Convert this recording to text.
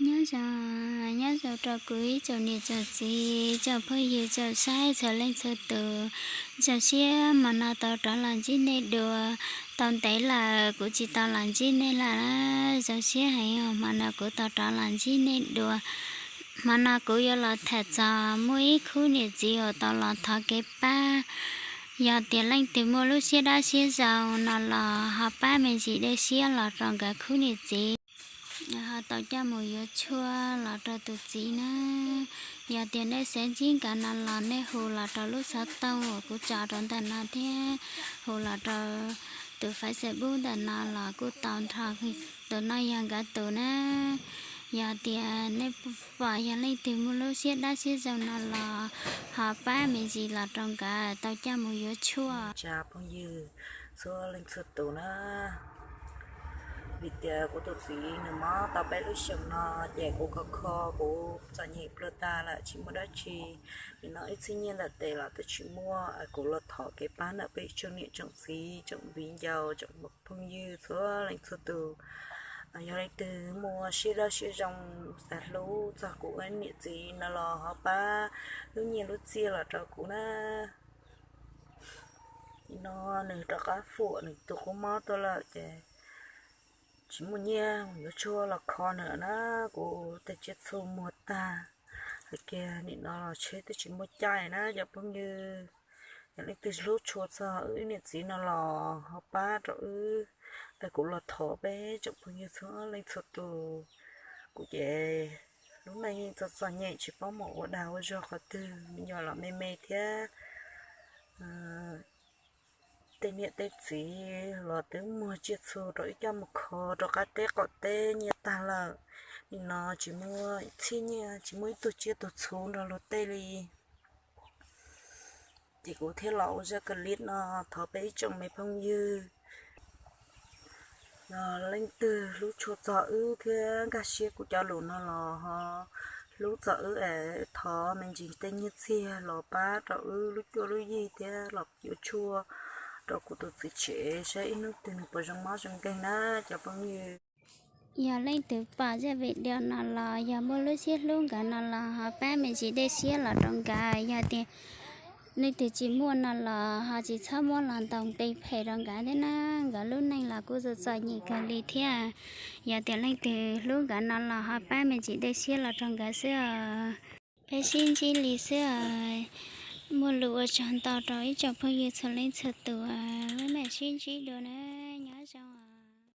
Nyob zoo, nyob zoo rau kuv ib tsoom niam tsoom txiv, tsoom phooj ywg tsoom saib txhua leej txhua tus. Zoo siab hmo no tau rov los ntsib nej dua. Tau ntev lawm kuv tsis tau los ntsib nej lawm. Zoo siab heev os, hmo no kuv tau rov los ntsib nej dua. Hmo no kuv yuav los tham txog muaj ib khub niam txiv uas tau los thov kev pab. Yog tias leej twg muaj lub siab dawb siab zoo no los ho pab me ntsis dej siab los rau nkawd khub niam txiv, ho tau coj mus yuav tshuaj los rau tus txiv na. Yog tias nej xav ntsib nkawd no los nej hu los rau lub xov tooj uas kuv tso rau ntawm no thiab hu los rau tus Facebook ntawm no los kuj tau nrho. Tus no yog nkawd tus na. Yog tias nej pom yog leej twg muaj lub siab dawb siab zoo no los ho pab me ntsis los rau nkawd tau coj mus yuav tshuaj. Tsa phooj ywg txhua leej txhua tus na, vim tias kuv tus txiv nws mob tau peb lub xyoos no ces kuv kho kho kuv txom nyem plua tag lawm tsis muaj dab tsi. Nim no ib txhiab nyiaj ntawm tes los twb tsis muaj, kuv los thov kev pab ntawm peb tsoom niam tsoom txiv tsoom viv ncaus tsoom phooj ywg txhua leej txhua tus. Yog leej twg muaj siab dawb siab zoo xav hlub txog kuv niam txiv no los ho pab lub nyiaj lub txiaj los rau kuv na. Nim no nws rov qab fuam nws tus qub mob tuaj lawm ces tsis muaj nyiaj yuav tshuaj los kho nws na, kuv tej tsiaj txhu muag tag. Hais kiag nim no los tsheb twb tsis muaj caij na cov phooj ywg. Yog leej twg hlub tshua txog wb niam txiv no los ho pab rau wb. Es kuv los thov peb tsoom phooj ywg txhua leej txhua tus. Kuv ces lub neej yeej txom txom nyem tsis paub mus ua dag ua zog qhov twg, me nyuam los me me thiab. Tej niam tej txiv los twb muag tsiaj txhu rau wb coj mus kho rau qab teb qaum teb nyiaj tag lawm. Nim no tsis muaj txhiab nyiaj tsis muaj ib tug tsiaj tug txhu nrog luag tej li. Ces kuv thiaj los ua zaj clip no thov peb ib tsoom me phooj ywg, yog leej twg hlub tshua txog wb thiab nkag siab kuv cov lus no los ho hlub txog wb es thov me ntsis tej nyiaj txiag los pab rau wb lub cuab lub yig thiab los yuav tshuaj rau kuv tus txiv tsev saib ib hnub twg nws puas zoo mob zoo nkeeg na cov phooj ywg. Yog leej twg pom zaj video no los yog muaj lub siab hlub nkawd no los ho pab me ntsis dej siab los rau nkawd. Yog tias leej twg tsis muaj no los ho tsis txhob muab los ntaus nqi phem rau nkawd thiab na, nkawd lub neej los kuj txom txom nyem kawg li thiab. Yog tias leej twg hlub nkawd no los ho pab me ntsis dej siab los rau nkawd xwb os. Peb sib ntsib li xwb os. Muaj lus ua tsaug ntau rau ib tsoom phooj ywg txhua leej txhua tus, peb mam sib ntsib dua na, nyob zoo.